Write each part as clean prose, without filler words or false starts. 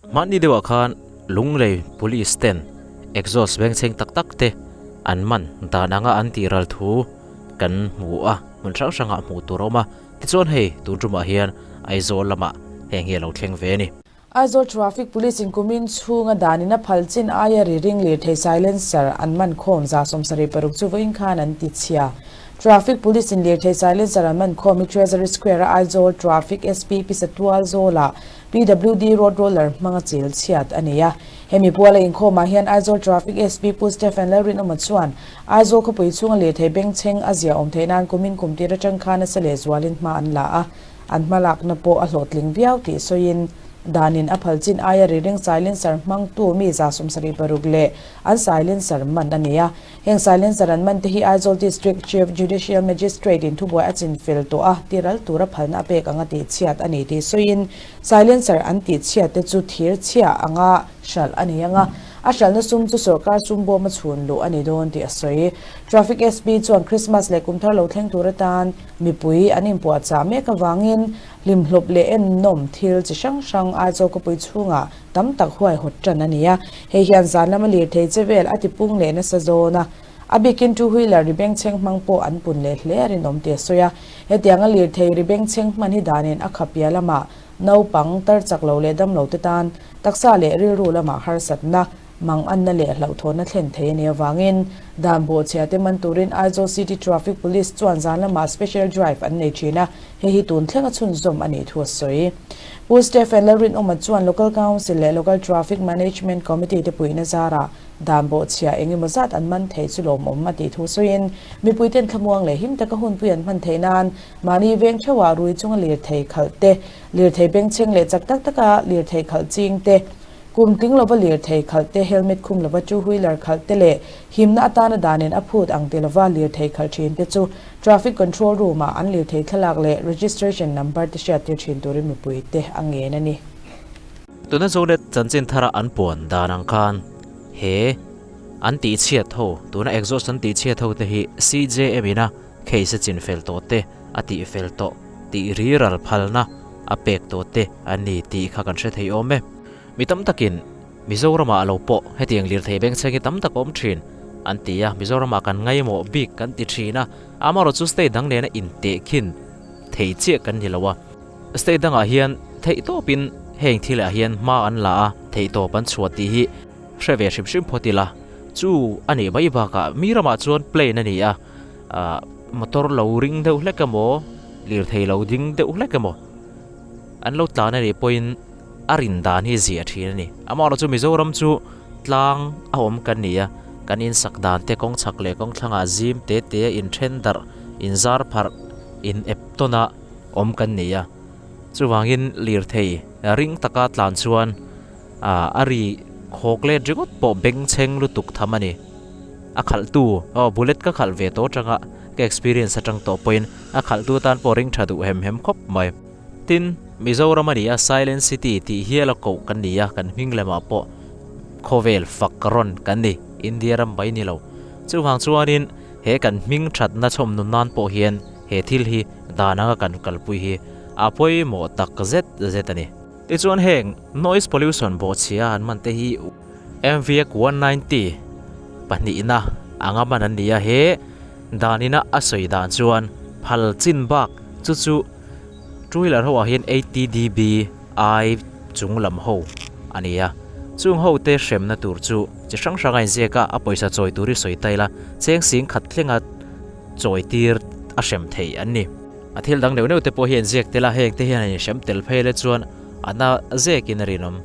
Hmanni deuhah khan Lunglei Police ten exhaust vengchheng tak tak te an man dan anga an tih ral thu kan hmu a, hmun hrang hrangah hmuh tur a awm a. Tichuan hei tun tumah hian Aizawl lamah heng hi a lo thleng ve a ni. Aizawl Traffic Police in kumin chhunga danin a phal chin aia ri ring lirthei silencer an man khawm 76 chu vawiin khan an ti chhia. Traffic Police in lirthei silencer an man khawm hi Treasury Square a Aizawl Traffic SP Pi Satual Zawlah PWD Road Roller hmanga chil chhiat a ni a. Hemi puala inkhawmah hian Aizawl Traffic SP Pu Stephen Lalrinawma chuan Aizawl khawpui chhunga lirthei bengchheng a zia awm theih nan kumin kum tir atang khan nasa leh zualin hma an la a, an hmalakna pawh a hlawhtling viau tih sawiin danin a phal chin aia ri ring silencer hmangtu mi 76 leh an silencer man a ni a. Heng silencer an man te hi Aizawl District Chief Judicial Magistrate in thubuai a chin fel tawh a, tiral tura phalna a pek anga tih chhiat a ni tih sawiin silencer an tih chhiat te chu thir chhia anga hralh a ni anga a hralhna sum chu sawrkar sum bawm a chhun luh a ni dawn tih a sawi. Traffic SP chuan Christmas leh kum thar lo thleng tur atan mipui an inpuahchah mek avangin hlimhlawp leh ennawm thil chi hrang hrang Aizawl khawpui chhungah tam tak huaihawt tan a ni a, hei hian zan lama lirthei che vel a ti pung leh nasa zawn a, a bikin two wheeler ri bengchheng hmang pawh an pun leh hle a rinawm tih a sawi a. Hetianga lirthei ri bengchheng hman hi danin a khapia lamah naupang tar chak lo leh dam lo te tan taksa leh rilru lamah harsatna, manganna leh hlauhthawnna thlen thei a nih avangin dan bawhchhia te man turin Aizawl City Traffic Police chuan zan lamah special drive an nei thin a, hei hi tun thlenga chhunzawm a nih thu a sawi. Pu Stephen Lalrinawma chuan Local Council leh Local Traffic Management Committee te puihna zarah dan bawhchhia eng emaw zat an man thei chu lawmawm a tih thu sawiin mipuiten thlamuang leh him taka hunpui an hman theih nan mahni veng theuhah rui chunga lirthei khalh te, lirthei bengchheng leh chak tak taka lirthei khalh ching te, Kum tling lova lirthei khalh te, helmet khum lova two wheeler khalh te leh himna atana danin a phut ang ti lova lirthei khalh thin te chu Traffic Control Room ah an lirthei thlalak leh registration number te hriattir thin turin mipui te a ngen a ni. Tuna Zonet chanchin thara an puan dan ang khan he an tihchhiat ho, tuna exhaust an tihchhiat ho te hi CJM ina case a chinfel tawh te a tihfel tawh tih riral phalna a pek tawh te an ni tih kha kan hre thei awm e. Mi tam takin Mizoramah lo pawh hetiang lirthei bengchheng hi tam tak a awm thin an ti a, Mizoramah kan ngaimawh bik kan ti thin a, amaherawhchu state dang nena intehkhin thei chiah kan ni lo a, state dangah hian theihtawpin heng thilah hian hma an la a, theihtawp an chhuah tih hi hre ve hrim hrim phawt ila, chu a nih mai bakah mi ramah chuan plane a ni a, motor lo ring deuh hlek emaw lirthei lo ding deuh hlek emaw an lo tlan a nih pawhin a rin dan hi ziah thin a ni. Amaherawhchu chu Mizoram chu tlang a awm kan ni a, kan insak dan te kawng chhak leh kawng thlangah zim te te a inthen darh, inzar pharh, in ep tawn a awm kan ni a. Chuvangin lirthei ring taka tlan chuan a ri khawk let ringawt pawh bengchheng lutuk tham a ni. A khalhtu, aw bullet ka khalh ve tawh atanga ka experience atang tawh pawhin a khalhtu tan pawh ring tha duh hem hem khawp mai. Tin, Mizoram a ni a, Silent City tih hial a koh kan ni a, kan hming lemah pawh khawvel fak rawn kan ni, India ram mai ni lo. Chuvang chuanin he kan hming thatna chhawm nun nan pawh hian he thil hi dan anga kan kalpui hi a pawimawh tak zet zet a ni. Tichuan heng noise pollution bawhchhia an man te hi MVAC 190 pahnihna anga man an ni a, he danina a sawi dan chuan phal chin bak chu chu Two wheeler ho ah hian 80 dB ai chung lam ho a ni a, chung ho te hremna tur chu chi hrang hrang a inziak a, a pawisa chawi tur hi sawi ta ila cheng sing khat thlenga chawi tir a hrem thei an ni. A thil dang neuh neuh te pawh hi a inziak tel a, heng te hian an inhrem tel phei le chuan a na zekin a rinawm.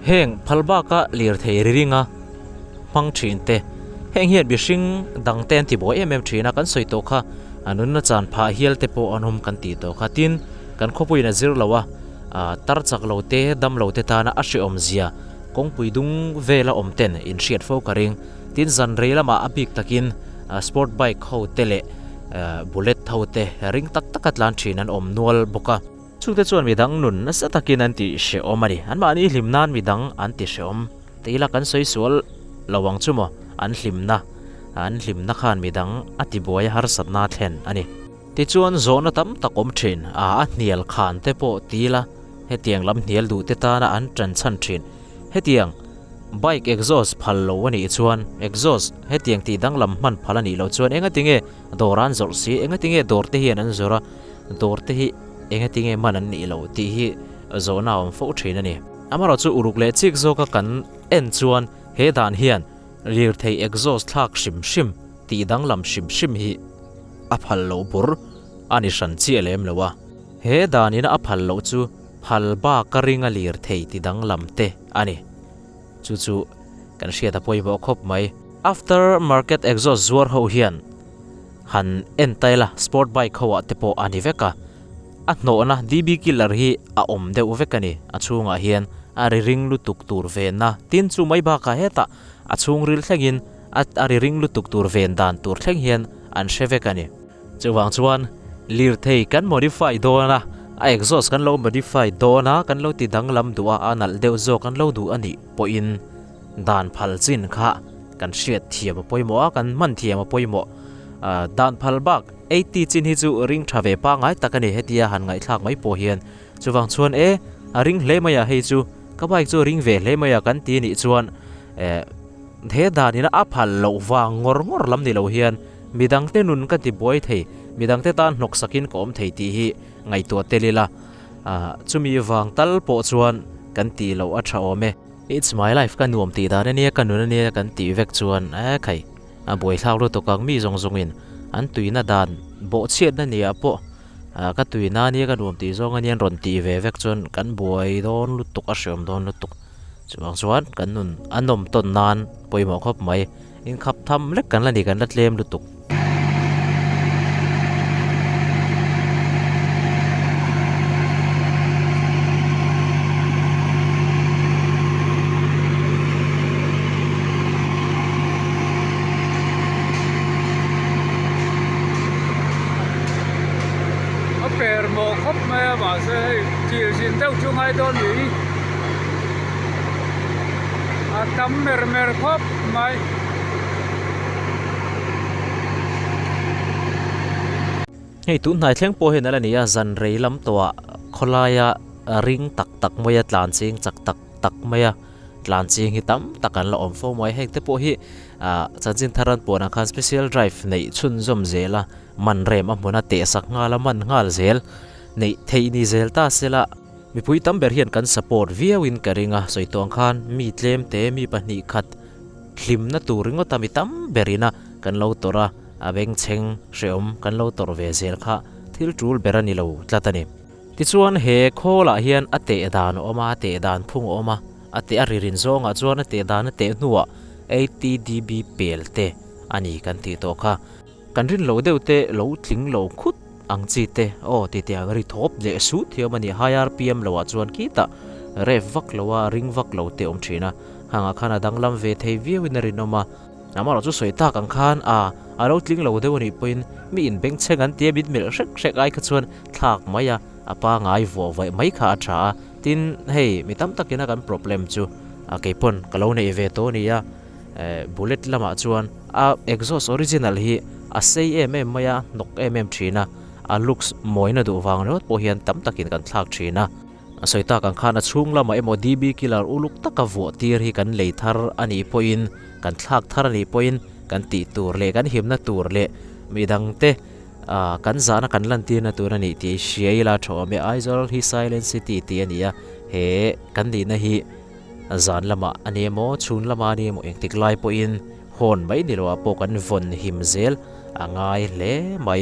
Heng phal baka lirthei ri ringa hmang thin te, heng hian mihring dang te an ti buai em em thin a, kan sawi tawh kha a nunna chan phah hial te pawh an awm kan tih tawh kha. Tin, kan khawpuiin a zir lo a, tar chak lo te, dam lo te tana a hrehawm zia kawngpui dung vela awm ten in hriat fo ka ring. Tin, zan rei lamah a bik takin sport bike ho te leh bullet ho te ring tak taka tlan thin an awm nual bawk a. Chungte chuan midang nun nasa takin an ti hrehawm a ni. Anmahni hlim nan midang an ti hrehawm. Teila kan sawi sual lo ang chu maw? An hlimna, an hlimna khan midang a ti buai a harsatna a thlen a ni. Tichuan zawhna tam tak awm thin a, a hnial khan te pawh tila hetiang lam hnial duh te tana an tan chhan thin. Hetiang bike exhaust phal lo a nih chuan exhaust hetiang tih danglam hman phal a nih loh chuan engatinge dawr an zawrh si, engatinge dawr te hian an zawrh a, dawr te hi engatinge man an nih loh tih hi zawhna a awm fo thin a ni. Amaherawhchu uluk leh chik zawka kan en chuan he dan hian lirthei exhaust thlak hrim hrim tih danglam hrim hrim hi a phal loh bur a ni hran chiah lem lo a. He danin a phal loh chu phal bak a ringa lirthei ti danglam te a ni. Chu chu kan hriat a pawimawh khawp mai. After market exhaust zuar ho hian han en ta ila sport bike ho ah te pawh a ni vek a. A hnawhna DB killer hi a awm deuh vek a ni. A chhungah hian a ri ring lutuk tur venna tin chu mai bakah hetah a chhungril thlengin a a ri ring lutuk tur ven dan tur thleng hian an hre vek a ni. Chuvang chuan lirthei kan modify dawn a, a exhaust kan lo modify dawn a, kan lo ti danglam duh a, a nalh deuh zawk kan lo duh a nih pawhin dan phal chin kha kan hriat thiam a pawimawh a, kan hman thiam a pawimawh. Dan phal bak 80 chin hi chu ring tha ve pangngai tak a ni hetia han ngaihthlak mai pawh hian. Chuvang chuan e, a ring hle mai a hei chu, ka bike chu a ring ve hle mai a kan ti nih chuan eh he danin a phal loh vang ngawr ngawr lam ni lo hian midangte nun ka ti buai thei, midangte tan hnawk sakin ka awm thei tih hi ngaihtuah tel ila, chumi vang tal pawh chuan kan tih loh a tha awm e. It's my life ka nuam tih dan ania ka nun ania kan tih vek chuan e khai a buaithlak lutuk ang mi zawng zawngin an tuina dan bawhchhiatna nia pawh ka tuina ania ka nuam tih zawng ania an rawn tih ve vek chuan kan buai dawn lutuk a hreawm dawn lutuk chuvang chuan kan nun a nawm tawn nan pawimawh khawp mai inkhap tham lek kan la ni kan la tlem lutuk. A per mawh khawp mai a mahse hei thil zin deuh chu ngai dawn ni a tam mer mer khawp mai. Hei tun hnai thleng pawh hian a la ni a, zan rei lam tawhah khawlaia ring tak tak maia tlan ching chak tak tak maia tlan ching hi tam tak an la awm fo mai. Heng te pawh hi ah chanchin thar an puanah khan special drive neih chhunzawm zel a, man rem a hmun a tehsak nghal a man nghal zel neih theih ni zel ta sela. Mipui tam ber hian kan support viauin ka ring a, sawi tawh ang khan mi tlem te mi pahnih khat hlimna tur ringawt a mi tam berin a kan lo tawrh a, a bengchheng hrehawm kan lo tawrh ve zel kha thil tul ber a ni lo tlat a ni. Tichuan he khawlah hian a teh dan a awm a, a teh dan phung a awm a, a teh a ri rin zawngah chuan a teh dan a teh hnuah ATDB pel te a ni kan tih tawh kha. Kan rin lo deuh te lo tling lo khut ang chi te aw ti teh ang ri thawp leh sut hi a awm a ni. High RPM lo ah chuan khitah rev vak lo a ring vak lo te awm thin a, hangah khan a danglam ve thei viau in a rinawm a. Amaherawh chu sawi tak ang khan a a lo tling lo deuh a nih pawhin mi inbengchheng an tia mit melh hrek hrek ai kha chuan thlak mai a, a pangai vuah vaih mai kha a tha a. Tin, hei mi tam takin a kan problem chu a keipawn ka lo neih ve tawh a ni a, bullet lamah chuan a exhaust original hi a sei em em mai a, hnawk em em thin a, a looks mawina duh vang ringawt pawh hian tam takin kan thlak thin a. A sawi tak ang khan a chhung lamah emaw DB killer uluk taka vuah tir hi kan lei thar a nih pawhin, kan thlak thar a nih pawhin kan tih tur leh kan himna tur leh midangte kan zahna kan lantirna tur a nih tih hria ila tha awm e. Aizawl hi Silent City tih a ni a, he kan nihna hi zan lamah a ni emaw chhun lamah a ni emaw engtik lai pawhin hawn mai ni loah pawh kan vawn him zel a ngai hle mai.